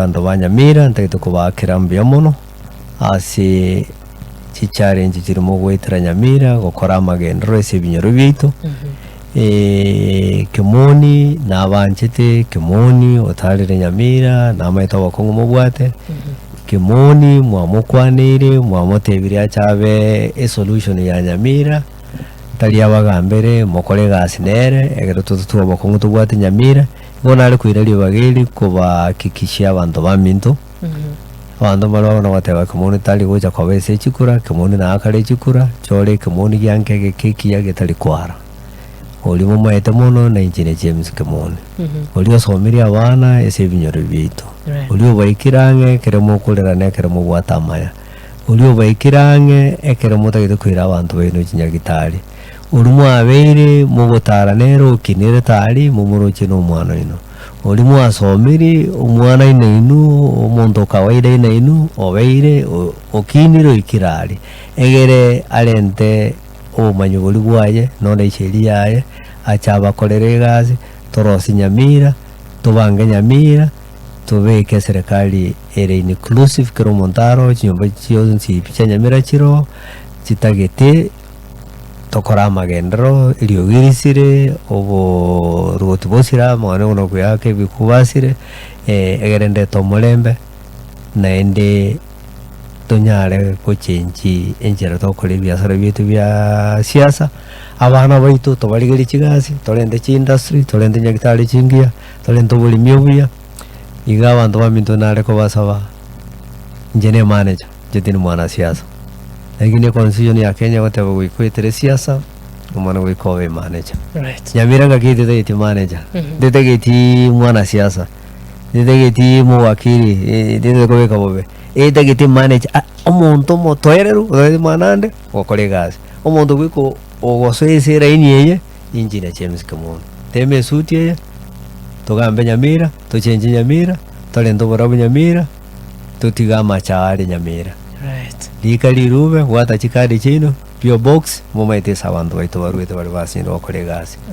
Abanto ba Nyamira ntagete kobaakera mbuya mono ase chichallenge chiria mogoetera Nyamira gokora amagenderero ase ebinyoro biaito. Kemoni nabanchete, Kemoni otarire Nyamira namaete obokong'u mobwate, Kemoni mwamokwaneire mwamotebirie ache abe esolution ya Nyamira, tari abagambere mokore egasi nere ekero tototwe obokong'u tobwate Nyamira. Igo nare koira ribaga eri kobahakikishia abanto baminto, abanto mbare bono bagoteba ekemoni tari gocha koba ase echikura, ekemoni naakare echikura, chora ekemoni gianke egeke ekiya getari kwara. Oria momaete mono na inche ne James Kemoni. Oria osomirie abana ase ebinyoro biaito. Oria obaikire ang'e ekero mokorera na ekero mobwate amaya. Oria obaikire ang'e ekero motagete koira abanto baino chinyagitari. Oria mwabeire mogotara nere okinire tari momoroche nomwana oino. Oria mwasomirie omwana ina inwe, omonto o kawaida ina inwe, obeire okinire oikire aria, egere arente obomanyi boria bwaye, nonya esheria yaye, ache abakorere egasi, torosie nyamira, tobange nyamira, tobeke eserekari ere inclusive kera omonto aro, chinyomba chionsi pi chia nyamira chiroo, chitagete. Tokore amagenderero, eriogi risire, oboruoti bosire amo nonya buna okoyaka ebikuba asire, egere ndete omorembe, naende tonyare gochengi enchera togokora ebiasara biaito bia siasa, abana baito tobarigerie chigasi, torente chiindustry, torente nyagetari chingiya, torente oboremi obuya, iga abanto baminto nare kobasaba, inche na emanager, inche tindi mwanasiasa. Lakini econstitution ya Kenya egoteba goika oetere siasa, omana goika obe manager. Right. Nyamira ngaki tetageti manager, tetageti mwanasiasa, tetageti mowakili, eh, tetageti kobeka bobe, etagete manager ah omonto omotoereru otagete mwana ande, ogokora egasi. Omonto goika ogosoa ase eraini eye, inche na James Kimani. Tema esuti eye, togambe Nyamira, tochenche Nyamira, torente oborabu Nyamira, totige amache are Nyamira. Right. Rika rirube, bwata chikadi chiaino, PO Box, momaete ase abanto baito baruete bare basinyire gokora egasi.